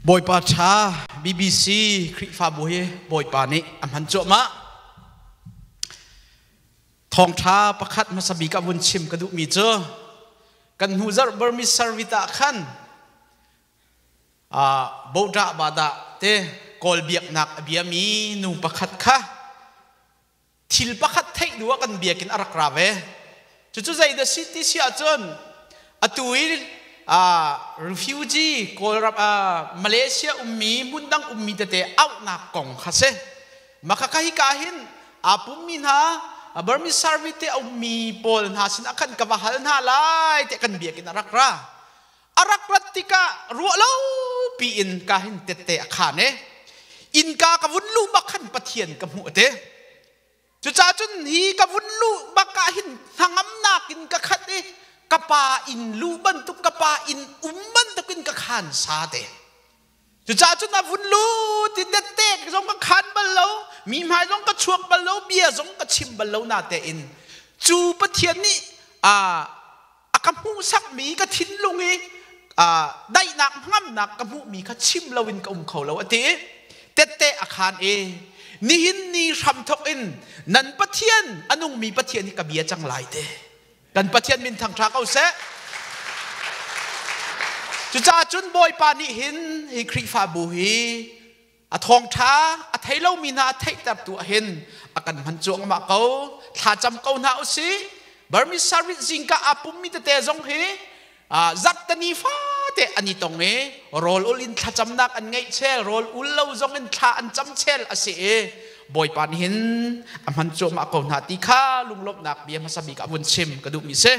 Bawipa ṭha BBC Khrihfabu hi Bawipa nih a hman cuahmah. Thawngṭha pakhat hmasa bik ah vun chim ka duhmi cu kan hnu zarh Burmese service ah khan Bodah Badah te Kawl biaknak a biami nu pakhat kha thil pakhat theih duh ah kan biakinn a rak ra ve. Cucu zeidah si ti si ahcun atu i refugee Kawlram Malaysia ummi hmundang ummi tete auhnak kong kha si. Maka ka hika hin aa pummi hna Burmese service te a ummi pawl hna sin ah khan ka va hal hna lai tiah kan biakinn a rak ra. A rak rat tikah ruah lo piin ka hin tette a khan e. Innka ka vun luh bak khan Pathian ka hmuh te. Cucaah cun hi ka vun luh bak ah hin hnangamnak in ka khat i ka pa inn luh bantuk ka pa inn um bantuk in ka khan sa te. Cucaah cun a vun lut i tette zong ka khan bal lo, mi hmai zong ka chuak bal lo, bia zong ka chim bal lo na tein cu Pathian nih a ka hmuhsakmi ka thinlung i daihnak hngamnak ka hmuhmi kha chim loin ka um kho lo a ti. Tette a khan i nihin ni hramthok in nan Pathian a nungmi Pathian hi ka bia cang lai te. Kan Pathian min thangṭha ko seh. Cucaah cun Bawipa nih hin hi Khrihfabu hi a thawngṭha a thei lomi hna a theihtertu ah hin a kan hman cuahmah ko. Thlacam ko hna usih. Burmese service zingka aa pummi tete zong hi zarhteni fate an i tong i rawl ul in thlacamnak an ngeih chel, rawl ul lo zong in thla an cam chel a si i Bawipa nih hin a hman cuahmah ko hna ti kha lunglawmhnak bia hmasa bik ah vun chim ka duhmi si.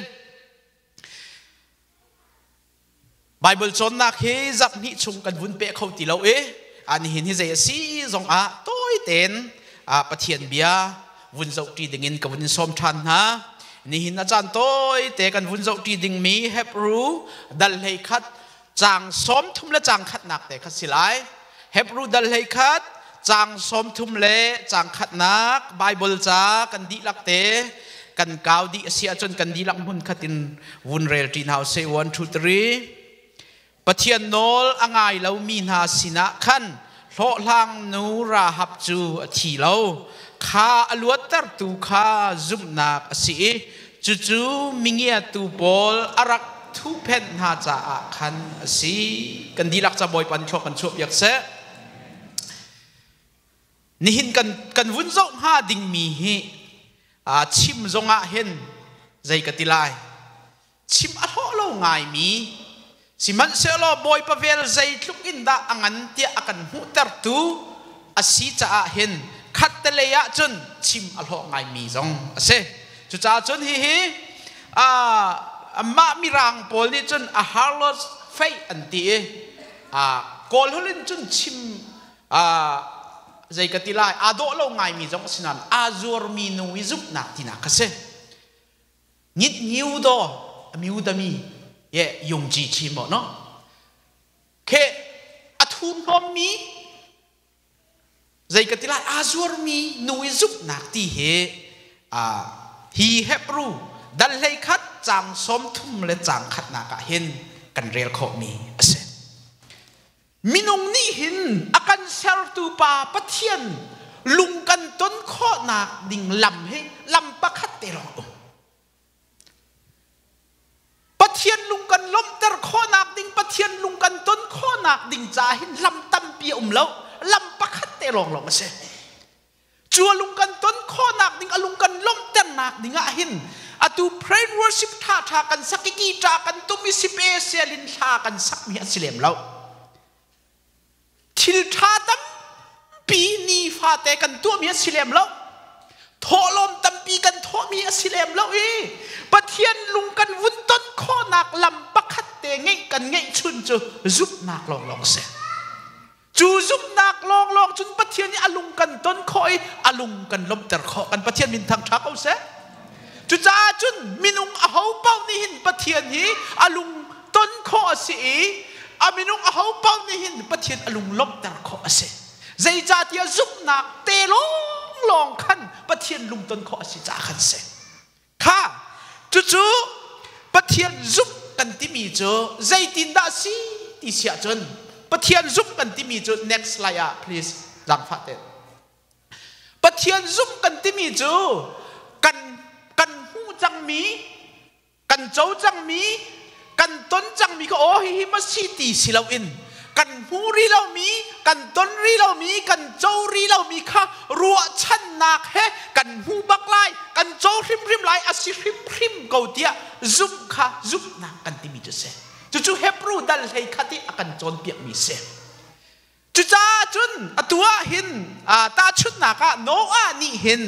Bible cawnnak hi zarh hnih chung kan vun peh kho ti lo i nihin hi zei a si zong ah tawi tein Pathian bia vun zohṭi dingin ka vun in sawm ṭhan hna. Nihin a caan tawi te kan vun zohṭi dingmi Hebrew dal 11 caang 30 le caang khatnak te kha si lai. Hebrew dal 11 caang 30 le caang khatnak Bible ca kan dihlak te kan kau dih a si ahcun kan dihlak hmun khat in vun rel ṭi hna usih. 1 2 3 Pathian nawl a ngai lomi hna sinah khan hlawhhlang nu Rahab cu a thi lo. Kha a luattertu kha zumhnak a si i cucu mingiatu pawl a rak thuhphenh hna caah khan a si. Kan dihlak ca Bawipa nih thlua kan chuahpiak seh. Nihin kan vun zoh hnga dingmi hi chim zongah hin zei ka ti lai. Chim a hlawh lo ngaimi sihmanhsehlaw Bawipa vel zeitluk in dah a ngan tiah a kan hmuhtertu a si caah hin khattelei ah cun chim a hlawh ngaimi zong a si. Cucaah cun hihi mah mirang pawl nih cun a harlot faith an ti i Kawl holh in cun chim zei ka ti lai aa dawh lo ngaimi zong a si nain aa zuarmi nu i zumhnak tinak kha si. Ngit ngiu do amiu dami ye yung ji chi mo no khe a thum hlawm mi zei ka ti lai aa zuar mi nu i zumhnak ti hi a hi Hebrew dal hlei khat caang 30 le caang khatnak ah hin kan rel khawh mi a si. Minung nih hin a kan sertu pa Pathian lung kan ton khawhnak ding lam hi lam pakhat te lawng um. Pathian lung kan lawmhter khawhnak ding, Pathian lung kan ton khawhnak ding caah hin lam tampi a um lo. Lam pakhat te lawng lawng a si. Cu a lung kan ton khawhnak ding, a lung kan lawmhternak ding ah hin atu prayer worship tha tha kan sak i guitar kan tum i special in thla kan sakmi a si lem lo. Thil tha tampi nifate kan tuahmi a si lem lo. Thawhlawm tampi kan thawhmi a si lem lo i Pathian lung kan vun ton khawhnak lam pakhat te ngeih kan ngeihchun cu zumhnak lawnglawng a si. Cu zumhnak lawnglawng cun Pathian nih a lung kan ton khawh i a lung kan lawmhter khawh. Kan Pathian min thangṭha ko seh. Cucaah cun minung aho paoh nih hin Pathian hi a lung ton khawh a si i a minung aho paoh nih hin Pathian a lung lawmhter khawh a si. Zeicahtiah zumhnak te lawnglawng khan Pathian lung ton khawh a si caah khan si. Kha cucu Pathian zumh kan timi cu zeitindah a si ti si ahcun. Pathian zumh kan timi cu next slide ah please zaangfah te. Pathian zumh kan timi cu kan kan hmuh cangmi, kan co cangmi, kan ton cangmi ka aw hihi ma si ti si loin kan hmu rih lomi, kan ton rih lomi, kan co rih lomi kha ruahchannak he kan hmu bak lai, kan co hrimhrim lai, a si hrimhrim ko tiah zumh kha zumhnak kan timi cu si. Cucu Hebrew dal hlei khat i a kan cawnpiakmi si. Cucaah cun atu ah hin tahchunhnak ah Noah nih hin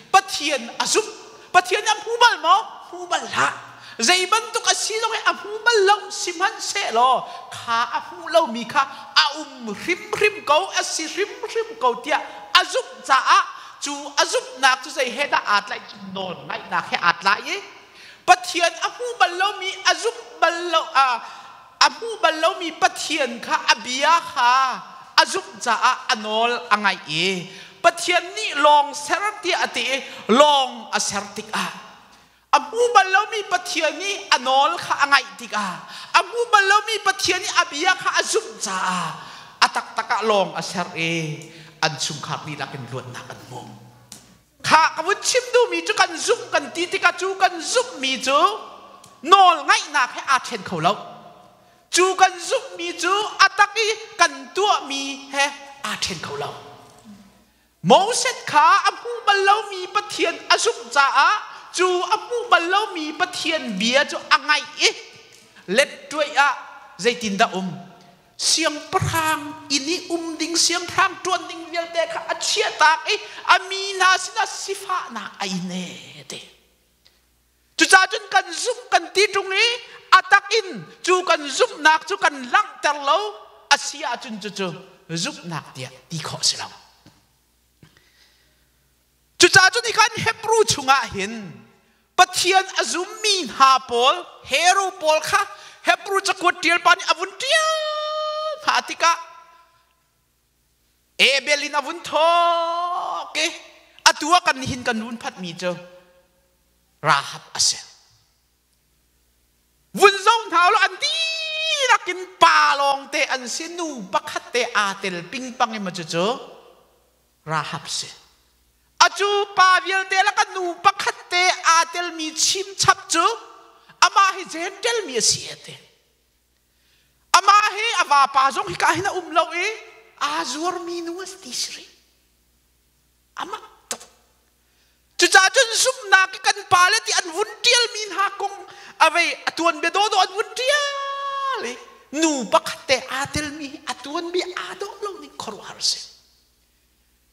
Pathian a zumh. Pathian a hmu bal maw? Hmu bal hlah. Zei bantuk a si zong hi a hmu bal lo. Sihmanhsehlaw kha a hmuh lomi kha a um hrimhrim ko, a si hrimhrim ko tiah a zumh caah cu a zumhnak cu zei he dah aa tlaih? Nawl ngaihnak he aa tlai i Pathian a hmu bal lomi a zumh bal lo a hmu bal lomi Pathian kha a bia kha a zumh caah a nawl a ngaih i Pathian nih lawng ser tiah a ti i lawng a ser tikah a hmu bal lomi Pathian nih a nawl kha a ngaih tikah a hmu bal lomi Pathian nih a bia kha a zumh caah a taktak ah lawng a ser i an chungkhar dihlak in luatnak an hmu. Kha ka vun chim duhmi cu kan zumh kan ti tikah cu kan zumhmi cu nawl ngaihnak he aa ṭhen kho lo. Cu kan zumhmi cu a tak i kan tuahmi he aa ṭhen kho lo. Moses kha a hmu bal lomi Pathian a zumh caah cu a hmu bal lomi Pathian bia cu a ngaih i lettuai ah zeitindah um? Siangpahrang inn i um ding siangpahrang ṭuan ding vialte kha a chiahtak i a mi hna sinah sifahnak a in e ti. Cucaah cun kan zumh kan ti ṭung i a tak in cu kan zumhnak cu kan langhter lo a si ahcun cucu zumhnak tiah ti khawh a si lo. Cucaah cun hi kan Hebrew chungah hin Pathian a zummi hna pawl hero pawl kha Hebrew cakuat ṭial pa nih a vun ṭial hna tikah Abel in a vun thawk i atu ah kan nihin kan vun phatmi cu Rahab a si. Vun zoh hna law an dihlak in pa lawng te an si nu pakhat te aa tel pingpang i ma cucu Rahab si. Acu pa vialte laka nu pakhat te aa telmi chimchap cu amah hi Jentail mi a si a ti. Amah hi a vapa zong hika hin a um lo i aa zuarmi nu a ti si rih. Amah tuk. Cucaah cun zumhnak i kan pale ti an vun ṭialmi hna kong a vei a tuanbia dawdawh an vun ṭial i nu pakhat te aa telmi hi a tuanbia aa dawh lo ning khuaruahhar a si.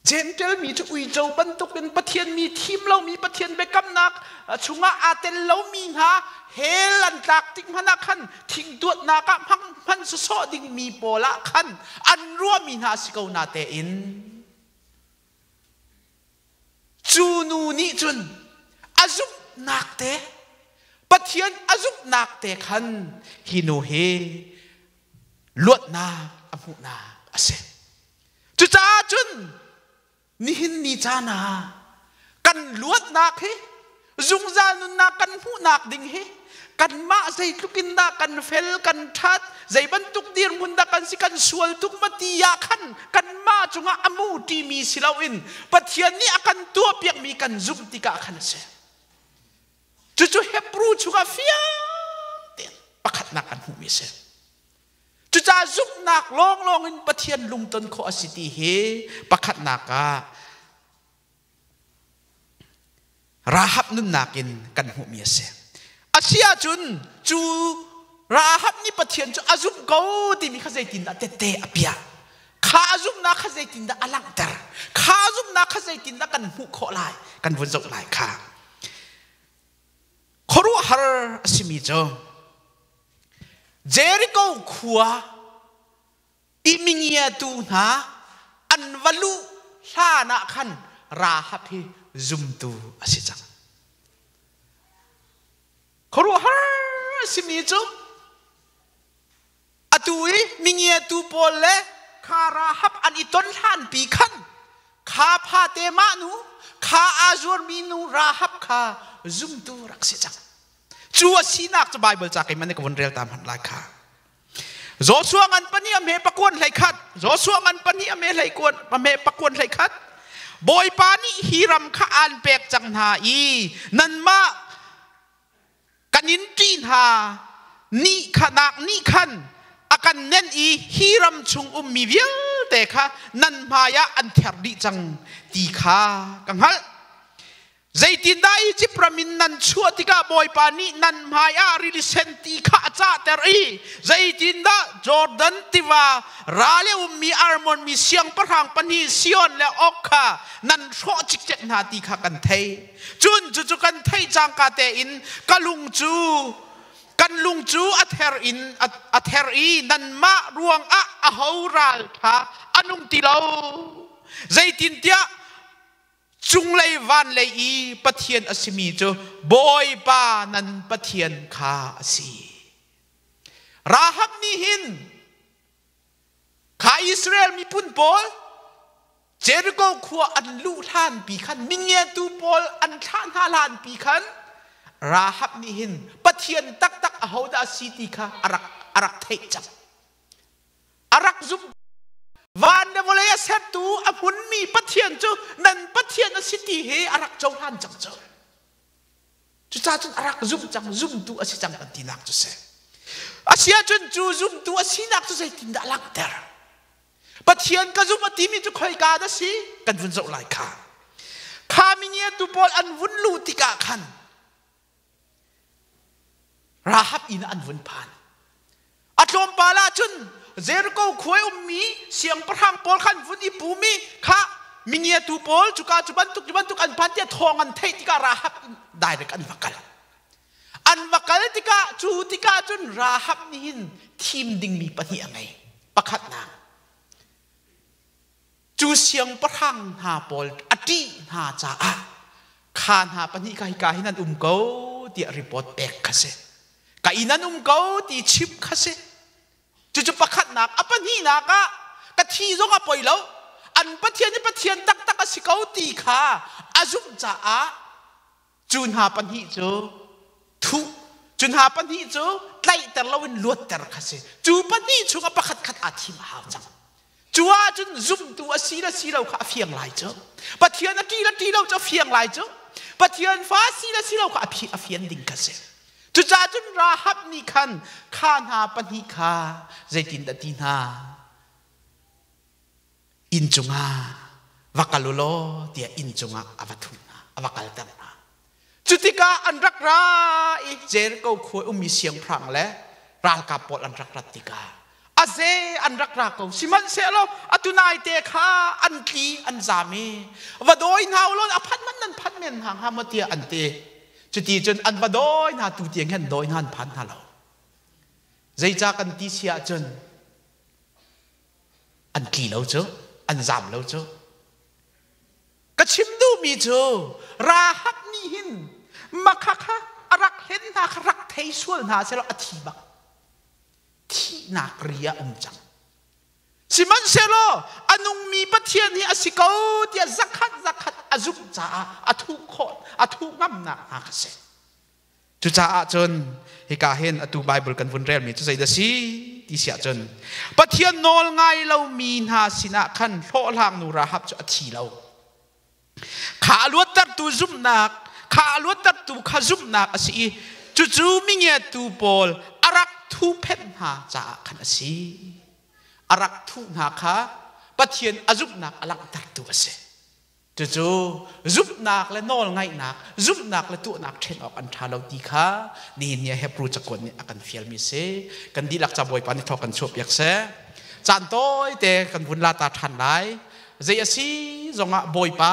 Jentail mi cu uico bantukin Pathian mi thim lomi Pathian biakamnak chungah aa tel lomi hna hell an tlak tik hmanh ah khan thingtuatnak ah hmang hman sawsawh dingmi pawl ah khan an ruahmi hna a si ko na tein Cu nu nih cun a zumhnak te Pathian a zumhnak te khan hi nu hi luatnak a hmuhnak a si. Cucaah cun nihin ni caan ah kan luatnak hi zungzal nunnak kan hmuhnak ding hi kanmah zeitluk in dah kan fel kan ṭhat zei bantuk dirhmun dah kan si kan sual tuk ma ti ah khan kanmah cungah a mu ṭimi si loin Pathian nih a kan tuahpiakmi kan zumh tikah khan a si. Cucu Hebrew chungah fiang tein pakhatnak kan hmuhmi a si. Cucaah zumhnak lawnglawng in Pathian lungton khawh a si ti hi pakhatnak ah Rahab nunnak in kan hmuhmi a si. A si ahcun cu Rahab nih Pathian cu a zumh ko timi kha zeitindah tette a piah. Kha a zumhnak kha zeitindah a langhter. Kha a zumhnak kha zeitindah kan hmuh khawh lai, kan vun zoh lai kha. Khuaruahhar a simi cu Jericho khua i mingiatu hna an va luh hlan ah khan Rahab hi zumtu a si cang. Khuaruahhar a simi cu atu i mingiatu pawl le kha Rahab an i ton hlanpi khan kha phate mah nu kha aa zuarmi nu Rahab kha zumtu rak si cang. Cu a sinak cu Baibal ca keimah nih ka vun rel ta hmanh lai kha. Joshua ngan pahnih a hme pakuan hlei khat. Joshua ngan pahnih a hme hlei kuan a hme pakuan hlei khat. Bawipa nih hi ram kha aan pek cang hna i nanmah kan in ṭih hna ni khanak nih khan a kan nenh i hi ram chung ummi vialte kha nan hmaiah an ther dih cang ti kha ka hngalh. Zeitindah Izipt ram in nan chuah tikah Bawipa nih nan hmaiah rili sen ti kha a cahter i zeitindah Jordan tiva ral i ummi Armon mi siangpahrang pahnih Sion le Og kha nan hrawh cikcek hna ti kha kan theih. Cun cucu kan theih cangka tein ka lung cu kan lung cu a ther in a ther i nanmah ruangah aho ral kha a nung ti lo. Zeitintiah Cunglei vanlei i Pathian a simi cu Bawipa nan Pathian kha a si. Rahab nih hin kha Israel miphun pawl Jericho khua an luh hlanpi khan mingiatu pawl an thlah hna hlanpi khan Rahab nih hin Pathian taktak ahodah a si ti kha a rak theih cang. A rak zumh. Van le vawlei a sertu a hmunmi Pathian cu nan Pathian a si ti hi a rak cohlan cang cu. Cucaah cun a rak zumh cang, zumtu a si cang kan tinak cu si. Asiahcun cu zumtu a sinak cu zeitindah a langhter? Pathian ka zum a timi cu khoika dah si? Kan vun zoh lai kha. Kha mingiatu pawl an vun luh tikah khan Rahab inn an vun phan. A tlawmpal ahcun Jericho khua i ummi siangpahrang pawl kha an vun i pum i kha mingiatu pawl cuka cu bantuk cu bantuk an phan tiah thawng an theih tikah Rahab inn direct an va kal. An va kal tikah cu tikah cun Rahab nih hin thim dingmi pahnih a ngei. Pakhatnak, Cu siangpahrang hna pawl a ṭih hna caah kha hna pahnih kha hika hin an um ko tiah report pek kha si. Ka inn an um ko ti chimh kha si. Cucu pakhatnak, a pahnihnak ah ka thi zong a poi lo. An Pathian hi Pathian taktak a si ko ti kha a zumh caah cu hna pahnih cu thuh cu hna pahnih cu tlaihter loin luatter kha si. Cu pahnih chungah pakhat khat aa thim a hau cang. Cu ahcun zumtu a si le si lo kha a fiang lai cu. Pathian a ṭih le ṭih lo cu a fiang lai cu. Pathian fa si le si lo kha a fian ding kha si. Cucaah cun Rahab nih khan kha hna pahnih kha zeitindah ti hna? Inn cungah va kal u law tiah inn cungah a va thuh hna, a va kalter hna. Cu tikah an rak ra i Jericho khua ummi siangpahrang le ralkap pawl an rak rat tikah a ze an rak ra ko. Sihmanhsehlaw atu naite kha an tli an zam i va dawi hna u law a phanh man nan phanh men hna hnga maw tiah an ti. Cuti cun an va dawi hna tu tiang hin dawi hna an phan hna lo. Zeicah kan ti si ahcun an tli lo cu, an zam lo cu. Ka chim duhmi cu Rahab nih hin makha kha a rak hlen hna kha rak thei sual hna sehlaw a thi bak. Thihnak ri ah um cang. Sihmanhsehlaw a nungmi Pathian hi a si ko tiah zakhat zakhat a zumh caah a thuh khawh a thuh ngamnak hna kha si. Cucaah cun hika hin atu Bible kan vun relmi cu zeidah si ti si ahcun Pathian nawl ngai lomi hna sinah khan hlawhhlangnu Rahab cu a thi lo. Kha a luattertu zumhnak, kha a luattertu kha zumhnak a si i cucu mingiatu pawl a rak thuhphenh hna caah khan a si. A rak thuh hna kha Pathian a zumhnak a langhtertu a si. Cucu zumhnak le nawlngaihnak, zumhnak le tuahnak ṭhen awk an ṭha lo ti kha nihin ni ah Hebrew cakuat nih a kan fialmi a si. Kan dihlak ca Bawipa nih thaw kan chuahpiak seh. Caan tawite kan vun la ta ṭhan lai. Zei a si zongah Bawipa.